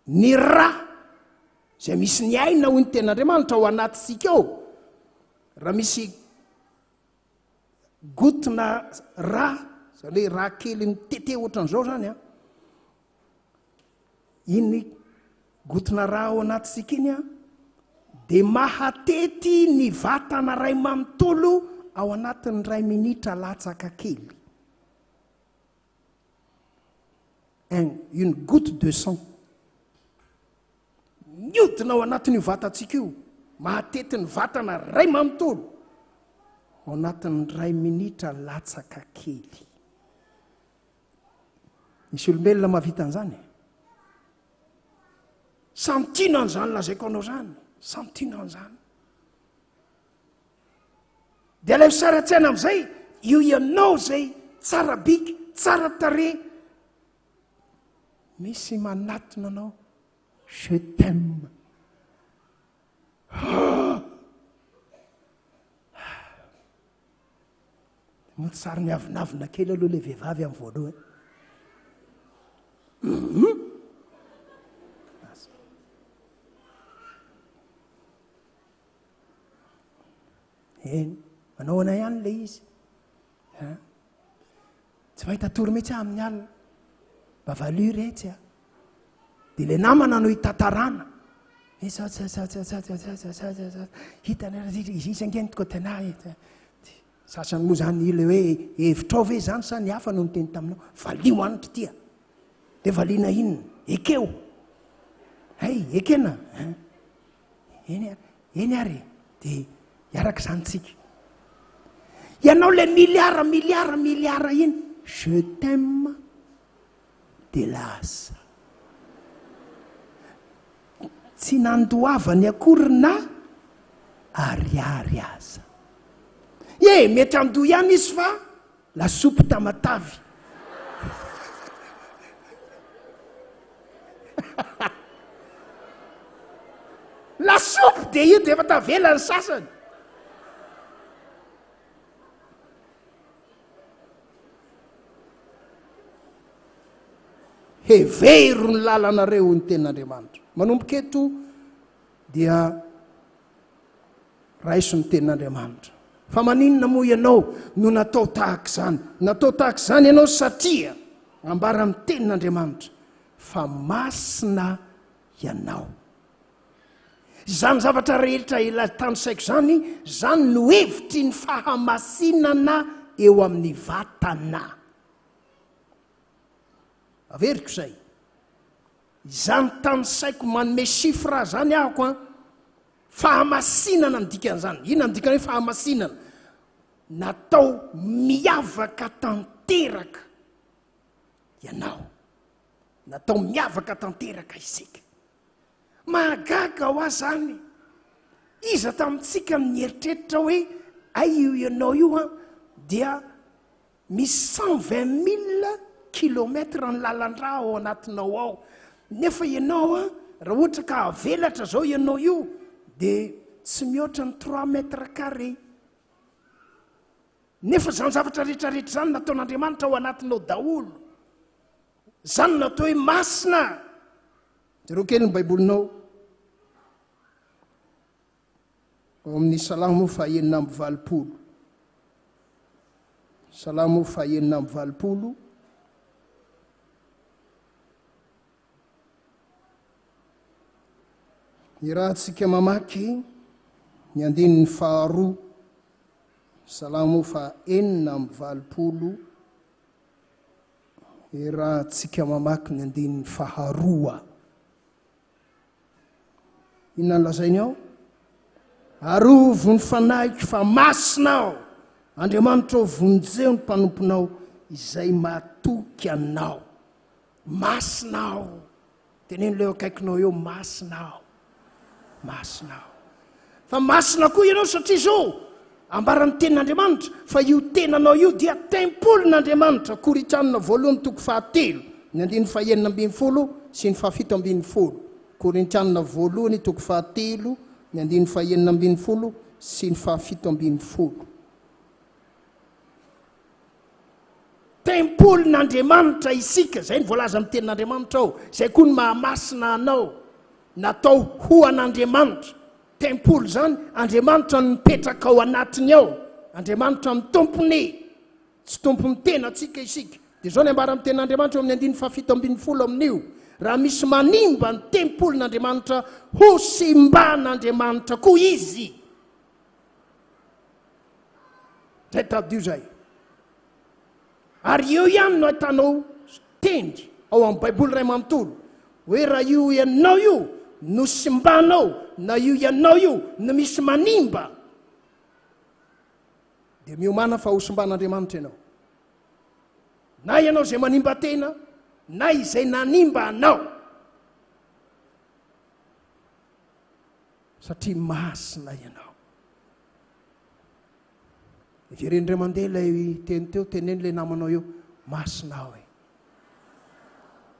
Ny ra izay misy ny aina hoy ny tenin'Andriamanitra ao anatintsika ao, raha misy goutte-na ra, izany hoe ra kely mitete ohatran'izao izany an, iny goutte-na ra ao anatintsika iny an, dia mahatety ny vatana ray manontolo ao anatin'ny iray minitra latsaka kely. Un, une goutte de sang. Miodina ao anatin'io vatantsika io, mahatety ny vatana ray manontolo, ao anatin'ny ray minitra latsaka kely. Misy olombelona mahavita an'izany e? Samy tiana an'izany lazaiko anao izany, samy tiana an'izany. Dia alaivo sary an-tsaina amin'izay io ianao izay tsara bika, tsara tarehy, misy manatona anao, je t'aime. Ah! Moa tsy sary miavonavona kely aloha ilay vehivavy amin'ny voalohany. Mhm. Eny, manao ahoana ihany ilay izy? An? Tsy mahita tory mihitsy aho amin'ny alina. Mba valio retsy a. Dia ilay namana no hitantarana. Hitana izy ange ny tokotena. Sasany moa izany ilay hoe hevitrao ve izany sa ny hafa no niteny taminao? Valio any ry tia. Dia valiana inona? Ekeo. Hay, ekena. Eny ary, eny ary e, dia hiaraka izany tsika. Ianao ilay miliara, miliara, miliara iny, je t'aime dia lasa. Tsy nandoavany akory na ariary aza. Ye, mety handoa ihany izy fa Lasopy tamatavy. Lasopy dia io dia efa tavela ny sasany. Hevero ny lalanareo hoy ny tenin'Andriamanitra. Manomboka eto dia Raiso ny tenin'Andriamanitra. Fa maninona moa ianao no natao tahaka izany? Natao tahaka izany ianao satria ambaran'ny tenin'Andriamanitra fa masina ianao. Izany zavatra rehetra ela tanisaiko izany, izany no hevitry ny fahamasinana eo amin'ny vatana. Averiko izay. Izany tanisaiko manome chiffre izany ahako an. Fahamasinana ny dikan'izany. Inona ny dikan'ny hoe fahamasinana? Natao miavaka tanteraka. Ianao. Natao miavaka tanteraka isika. Mahagaga hoa zany. Iza tamintsika no nieritreritra hoe hay io ianao io an dia misy 120 000 kilomètre ny lalan-drà ao anatinao ao. Nefa ianao an raha ohatra ka avelatra zao ianao io dia tsy mihoatra ny trois mètres carré. Nefa izany zavatra rehetra rehetra izany nataon'Andriamanitra ao anatinao daholo. Izany no atao hoe masina. Jereo kely ny Baibolinao. Ao amin'ny Salamo faha-86. Salamo faha-86. Irahantsika mamaky ny andininy faharoa, Salamo faha-86, Irahantsika mamaky ny andininy faharoa. Inona no lazainy ao? Arovy ny fanahiko fa masina aho. Andriamanitra ô, vonjeo ny mpanomponao izay matoky anao. Masina aho. Teneno ilay eo akaikinao eo, masina aho. Masina aho. Fa masina koa ianao satria izao, ambaran'ny tenin'Andriamanitra fa io tenanao io dia tempolin'Andriamanitra. Korintianina voalohany toko fahatelo, ny andininy fahenina ambin'ny folo sy ny fahafito ambin'ny folo. Korintianina voalohany toko fahatelo, ny andininy fahenina ambin'ny folo sy ny fahafito ambin'ny folo. Tempolin'Andriamanitra isika, izay no voalaza amin'ny tenin'Andriamanitra ao, izay koa no mahamasina anao, natao ho an'Andriamanitra. Tempoly izany, Andriamanitra no mipetraka ao anatiny ao, Andriamanitra no tompony, tsy tompon'ny tenantsika isika. Dia izao ny ambara amin'ny tenin'Andriamanitra eo amin'ny andininy fahafito ambin'ny folo amin'io, raha misy manimba ny tempolin'Andriamanitra, hosimban'Andriamanitra koa izy. Zay tadidio zay. Ary eo ihany no ahitanao teny ao amin'ny Baiboly iray manontolo hoe raha io ianao io no simbanao na io ianao io no misy manimba dia miomàna fa ho simban'Andriamanitra ianao. Na ianao izay manimba tena na izay nanimba anao. Satria masina ianao. Hevereno indray mandeha ilay teny teo, teneno ilay namanao eo, masina aho e.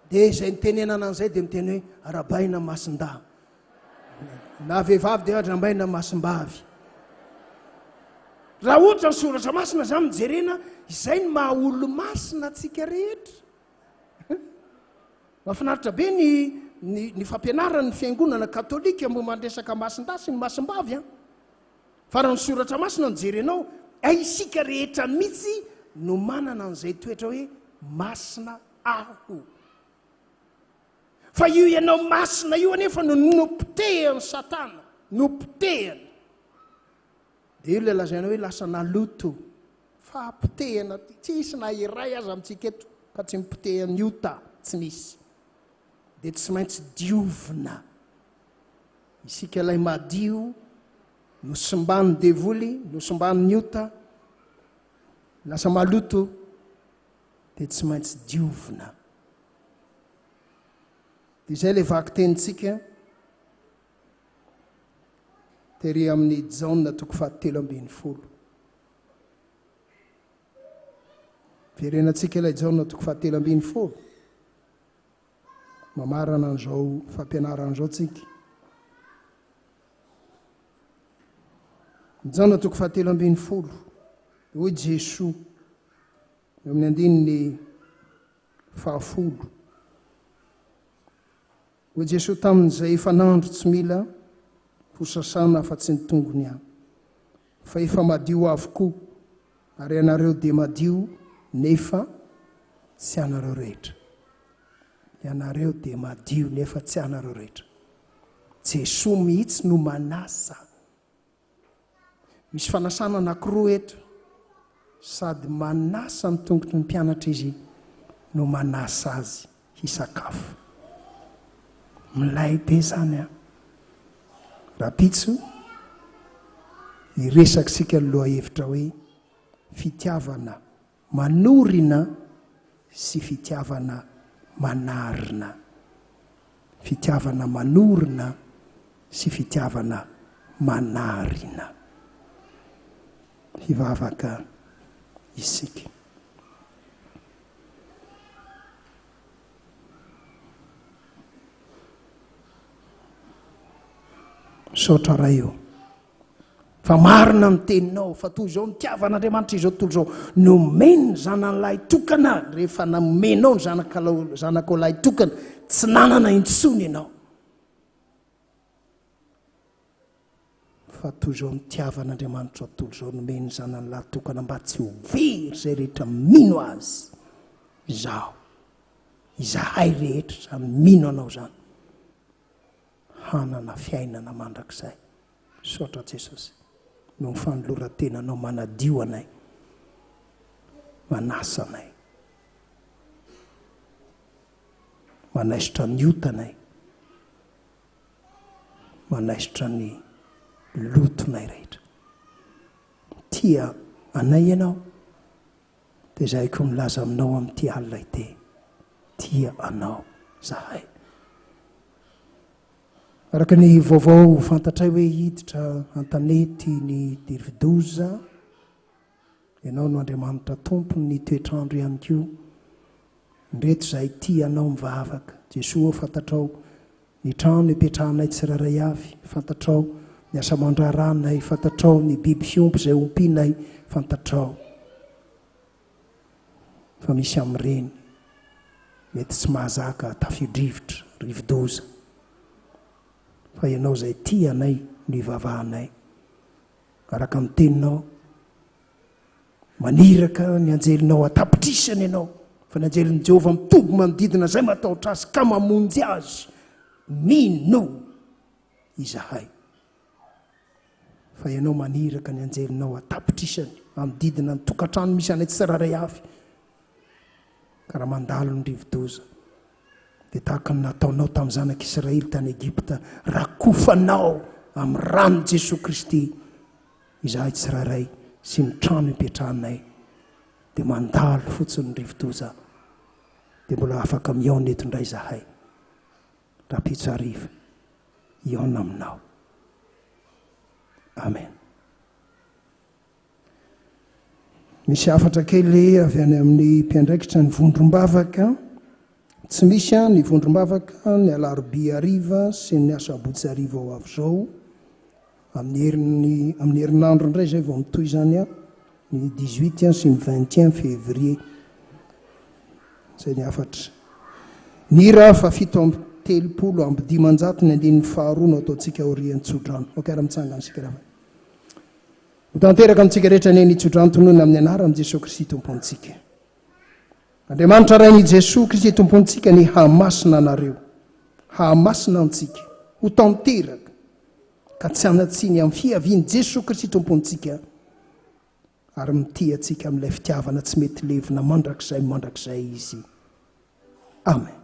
Dia izay nitenenana an'izay dia miteny hoe arabaina masindahy. Na vehivavy dia arambaina masimbavy. Raha ohatra ny soratra masina izany no jerena, izay no maha olo-masina antsika rehetra. Mahafinaritra be ny ny ny fampianaran'ny fiangonana katolika momba ny resaka masindahy sy ny masimbavy an. Fa raha ny soratra masina no jerenao, ay isika rehetra mihitsy no manana an'izay toetra hoe masina aho. Fa io ianao masina io anefa no nopotehan'i Satana, nopotehany. Dia io ilay lazaina hoe lasa naloto. Fahapotehana ty. Tsy hisy na iray aza amintsika eto ka tsy mipotehan'ny ota, tsy misy. Dia tsy maintsy diovina. Isika ilay madio, nosimban'ny devoly, nosimban'ny ota, lasa maloto, dia tsy maintsy diovina. Dia izay ilay vakitenintsika tery amin'ny Jaona toko fahatelo ambin'ny folo. Verenantsika ilay Jaona toko fahatelo ambin'ny folo. Mamarana an'izao fampianarana izao tsika. Jaona toko fahatelo ambin'ny folo. Hoy Jesoa eo amin'ny andininy fahafolo. Hoy Jesoa taminy izay efa nandro tsy mila ho sasana afa-tsy ny tongony ihany, fa efa madio avokoa, ary ianareo dia madio, nefa tsy anareo rehetra. Ianareo dia madio, nefa tsy anareo rehetra. Jesoa mihitsy no manasa. Misy fanasana anankiroa eto. Sady manasa ny tongotry ny mpianatra izy no manasa azy hisakafo. Milay be izany an! Rahampitso hiresaka isika ny lohahevitra hoe fitiavana manorina. sy fitiavana manarina. Fitiavana manorina sy fitiavana manarina. Hivavaka isika. Misaotra Ray o. Fa marina ny teninao, fa toy izao nitiavan'Andriamanitra izao tontolo izao, nomeny ny zanany lahy tokana, rehefa nomenao ny zanakao zanakao lahy tokana, tsy nanana intsony ianao. Fa toy izao nitiavan'Andriamanitra izao tontolo izao, nomeny ny zanany lahy tokana mba tsy ho very izay rehetra mino azy. Izaho, izahay rehetra izany mino anao izany. Hanana fiainana mandrakizay. Misaotra Jesosy noho ny fanoloran-tenanao manadio anay, manasa anay, manaisotra ny otanay, manaisotra ny lotonay rehetra. Tia anay Ianao, dia izahay koa milaza aminao amin'ity alina ity, tia anao zahay. Araka ny vaovao fantatray hoe hiditra an-tanety ny rivodoza, Ianao no Andriamanitra Tompon'ny toetr'andro ihany koa. Indreto izahay tia Anao mivavaka. Jesoa ô fantatrao ny trano ipetrahanay tsirairay avy, fantatrao ny asa aman-draharahanay, fantatrao ny biby fiompy izay ompianay, fantatrao fa misy amin'ireny mety tsy mahazaka tafio-drivotra, rivo-doza, fa Ianao izay tia anay no ivavahanay. Araka ny Teninao, maniraka ny anjelinao an-tapitrisany Ianao, fa ny anjelin'i Jehovah mitoby manodidina izay matahotra Azy ka mamonjy azy. Mino izahay. Fa Ianao maniraka ny anjelinao an-tapitrisany hanodidina ny tokantrano misy anay tsirairay avy. Ka raha mandalo ny rivodoza, dia tahaka ny nataonao tamin'ny zanak'Israely tany Egypta, rakofanao amin'ny ran'i Jesoa Kristy izahay tsirairay sy ny trano ipetrahanay, dia mandalo fotsiny ny rivodoza, dia mbola afaka mihaona eto indray izahay rahampitso hariva. Hihaona aminao. Amen. Misy hafatra kely avy any amin'ny mpiandraikitra ny vondrom-bavaka. Tsy misy ny vondrom-bavaka ny alarobia hariva sy ny asabotsy hariva ho avy izao. Amin'ny herin'ny amin'ny herinandro indray izay vao mitohy izany ny 18 sy ny 21 février. Izay ny hafatra. Ny hira faha 537 ny andininy faharoa no ataontsika aorian'ny tsodrano. Ok, ary mitsangana isika raha. Ho tanteraka amintsika rehetra anie ny tsodrano tononina amin'ny anaran'i Jesoa Kristy Tompontsika. Andriamanitra Rain'i Jesoa Kristy Tompontsika anie hahamasina anareo, hahamasina antsika, ho tanteraka, ka tsy hanan-tsiny amin'ny fiavian'i Jesoa Kristy Tompontsika, ary mitia antsika amin'ilay fitiavana tsy mety levona mandrakizay mandrakizay Izy. Amen.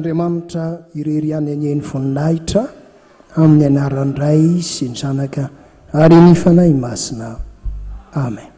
An'Andriamanitra irery ihany anie ny voninahitra, amin'ny anaran'ny Ray sy ny Zanaka ary ny Fanahy Masina. Amen.